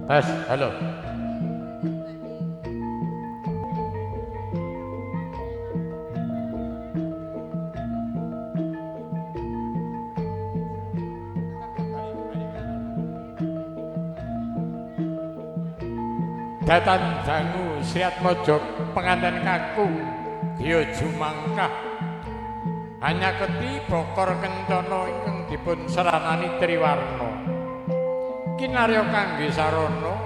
Tes, halo. Datan dangu Sriatmaja penganten kakung Gya Jumangkah hanya keti bokor kencana ingkang dipun seranani Triwarna. Kinarya kangge sarana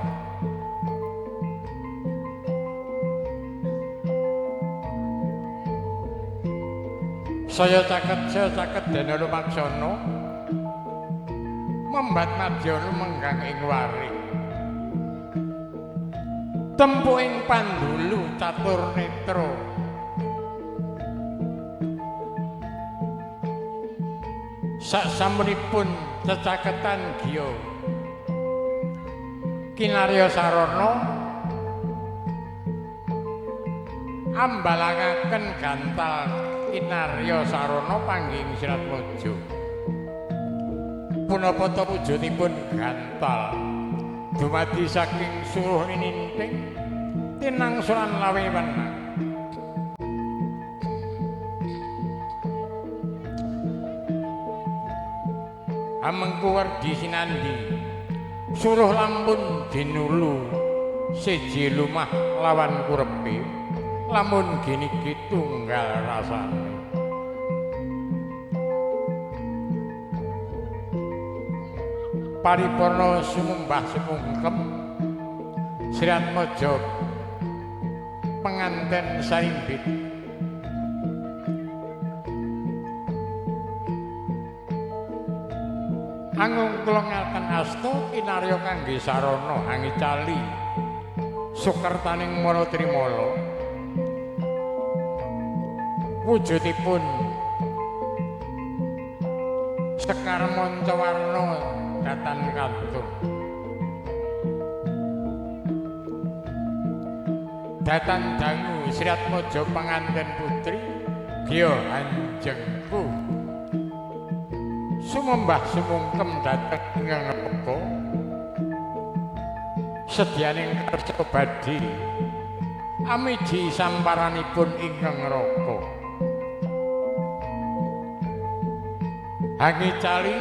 saya caket dene lumaksana membat madya lumenggang ing waring. Tempuh ing pandulu catur netra. Sasampunipun cecaketan Gya kinarya sarana ambalangaken gantal kinarya sarana panggih Sriatmaja. Punapa ta wujudipun gantal dumadi saking suruh lininting tinangsulan lawe wenang. Amengku werdi sinandi suruh lampun dinulu siji lumah lawan kurepe lamun giniki tunggal rasane. Paripurna sumembah sumungkem Sriatmaja penganten sarimbit. Angungkula ngaten asta kinarya kangge sarana hangicali sukertaning Mala Trimala. Wujudipun sekar mancawarna datan kantun. Datan dangu Sriatmaja panganten putri Gya Anjengku sumembah sumungkem dhateng ingkang neraka sedyaning karsa badhe amiji samparanipun ingkang neraka. Hangicali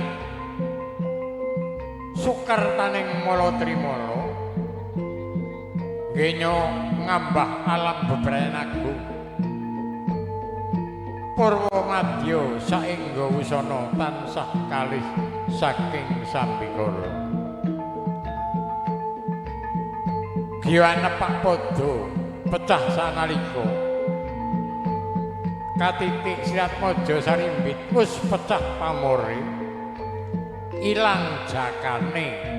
sukertaning Mala Trimala genya ngambah alam bebrayan agung purwa madya saengga wusana tansah kalih saking sambikala. Gya nepak padha pecah sanalika katitik Sriatmaja sarimbit wis pecah pamore ilang jakane.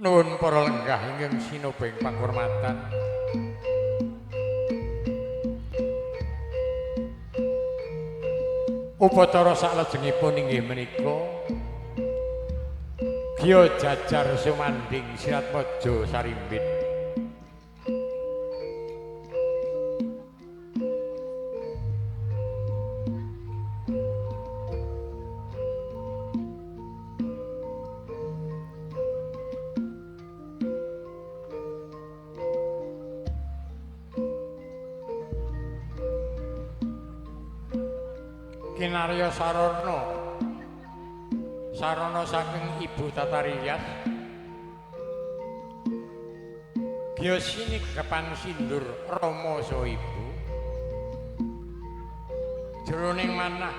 Nuwun para lenggah ingkang sinobeng pakurmatan. Upacara saklajengipun inggih menika Gya jajar sumandhing Sriatmaja sarimbit. Kinarya sarana sarana saking Ibu Tatariyas Gya sinigepan sindur Rama saha ibu jroning manah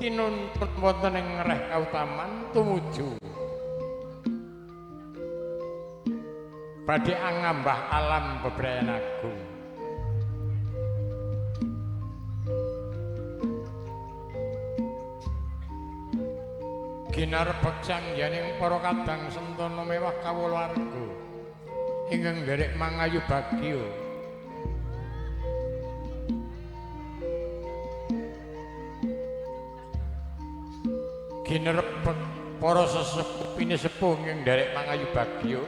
tinuntun wonten ing ngreh kautaman tumuju badhe angambah alam bebrayan agung. Ginarbek sangyaning para kadang sentana mewah kawulawarga ingkang nderek mangayu bagya. Ginerbek para sesepuh pinesepuh ingkang nderek mangayu bagya.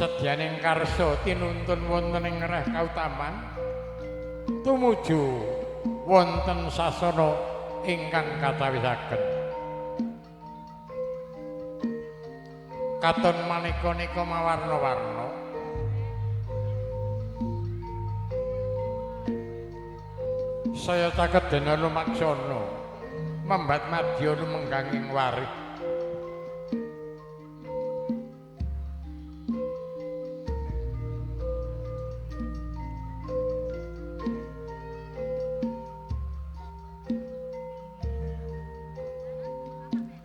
Sedyaning karsa tinuntun wonten ing reh kautaman tumuju wonten sasana ingkang katawisaken. Katon maneka-neka mawarna-warna saya caket dene lumaksana mambat madya lumengganging warih.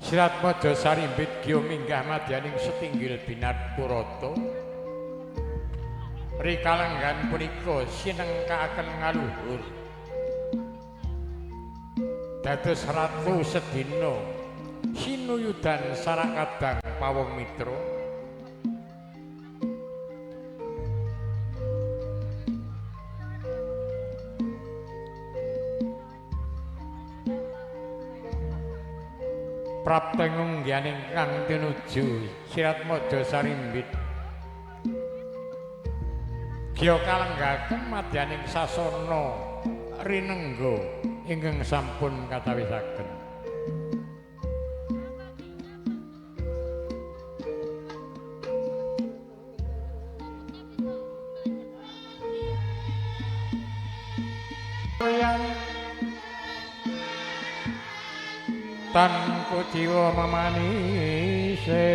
Sirat Maja sarimbit gya minggah madyaning setinggil binat purata. Rikalenggan punika sinengkakaken ngaluhur. Dados ratu sedina sinuyudan sarakadang pawong mitra. Prapteng unggihaning kang tinuju Sirat Maja sarimbit gya kalenggaken madyaning sasana rinengga ingkang sampun katawisaken. Tan kuciwa mamanise